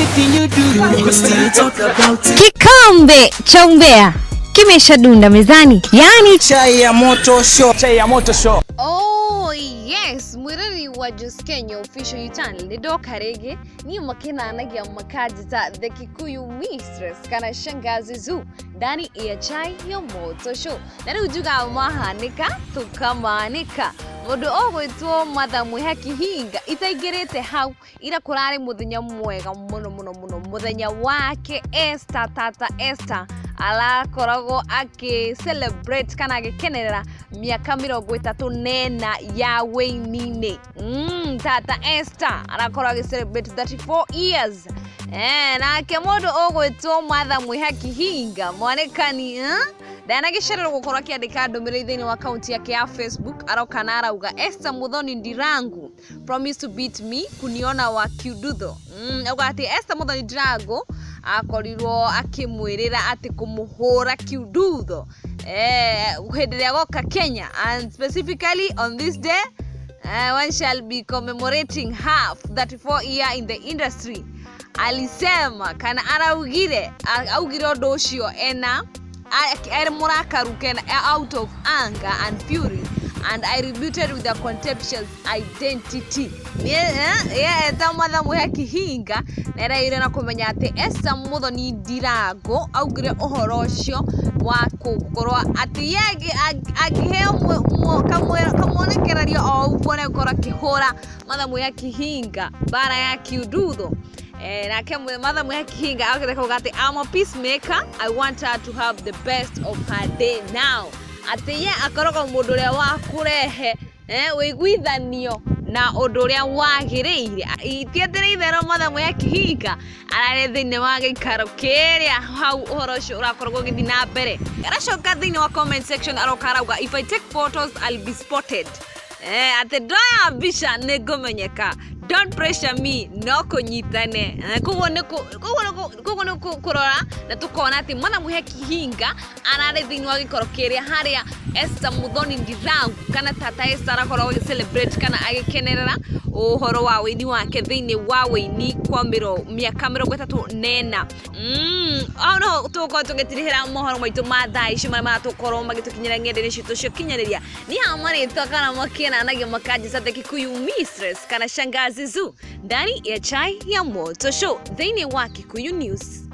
Anything you do, we still talk about it. Kikombe cha umbea kimeshadunda mezani, yaani Chai ya moto show. Chai ya moto show. Oh yes, mwireri wa Jos Kenya official channel nĩ ndoka rĩngĩ niĩ makenanagia makanjĩta the Kikuyu mistress kana shangazi zoo ndani ya chai ya moto show. Na rĩu njugaga mahanĩka tũkamanĩka mũndũ ũgwĩtwo Martha Mwĩhaki Hinga itaingĩrĩte hau ira kũrarĩ mũthenya mwega mũno mũno mũno, mũthenya wake Esther, tata Esther arakoragwo akĩ celebrate kana agĩkenerera mĩaka 34 ya wĩini-inĩ. Tata Esther arakorwo agĩ celebrate 34 years. Nake mũndũ ũgwĩtwo Martha Mwĩhaki Hinga mwanĩkani, eh? Ndanagĩcererwo gũkorwo akĩandĩka ndũmĩrĩri thĩinĩ wa akaunti yake ya Facebook, aroka na arauga Esther Muthoni Ndirangu promise to beat me kuniona wa kiudutho. Auga atĩ Esther Muthoni Ndirangu akorirwo akĩmwĩrĩra atĩ kũmũhũra kiudutho hĩndĩ ĩrĩa agoka Kenya, and specifically on this day one shall be commemorating her 34 year in the industry. Alisema kana araugire, augire ũndũ ũcio ena arĩ mũrakaru kana out of anger and fury, and I rebuted with a contemptuous identity. Ye eta Martha Mwĩhaki Hinga na eraire na kũmenya atĩ Esther Muthoni Ndirangu augire ũhoro ũcio wa gũkorwo atĩ ye angĩheo kamwonekererio o ũguo nĩ gũkorwo akĩhũra Martha Mwĩhaki Hinga mbara ya kiudutho. Nake Martha Mwĩhaki Hinga augire kuga atĩ I'm a peacemaker, I want her to have the best of her day now. Atĩ ye akoragwo mũndũ ũrĩa wa kũrehe ũiguithanio na ũndũ ũrĩa wagĩrĩire. Itiatĩrĩ itherũ Martha Mwĩhaki Hinga ararĩ thĩinĩ wa gĩikaro kĩrĩa hau ũhoro ũcio ũrakoragwo ũgĩthiĩ na mbere. Aracoka thĩinĩ wa comment section aroka arauga if I take photos I'll be spotted. Atĩ ndoya mbica nĩ ngũmenyeka, don't pressure me, no kũnyitane. Koguo nĩ kũrora na tũkona atĩ Martha Mwĩhaki Hinga ararĩ thĩinĩ wa gĩikaro kĩrĩa harĩa Esther Muthoni Ndirangu kana tata Esther arakorwo agĩ celebrate kana agĩkenerera ũhoro wa wĩini wake thĩinĩ wa wĩini kwa mĩaka 34. Hau no tũgũkorwo tũgĩtirihĩra mohoro maitũ ma thaa ici marĩa maratũkorwo magĩtũkinyĩra ng'enda-inĩ citũ cia ũkinyanĩria. Niĩ haha marĩtwa kana makenanagia makanjĩta the Kikuyu mistress kana shangazi zoo ndani ya chai ya moto show thĩinĩ wa Kikuyu News.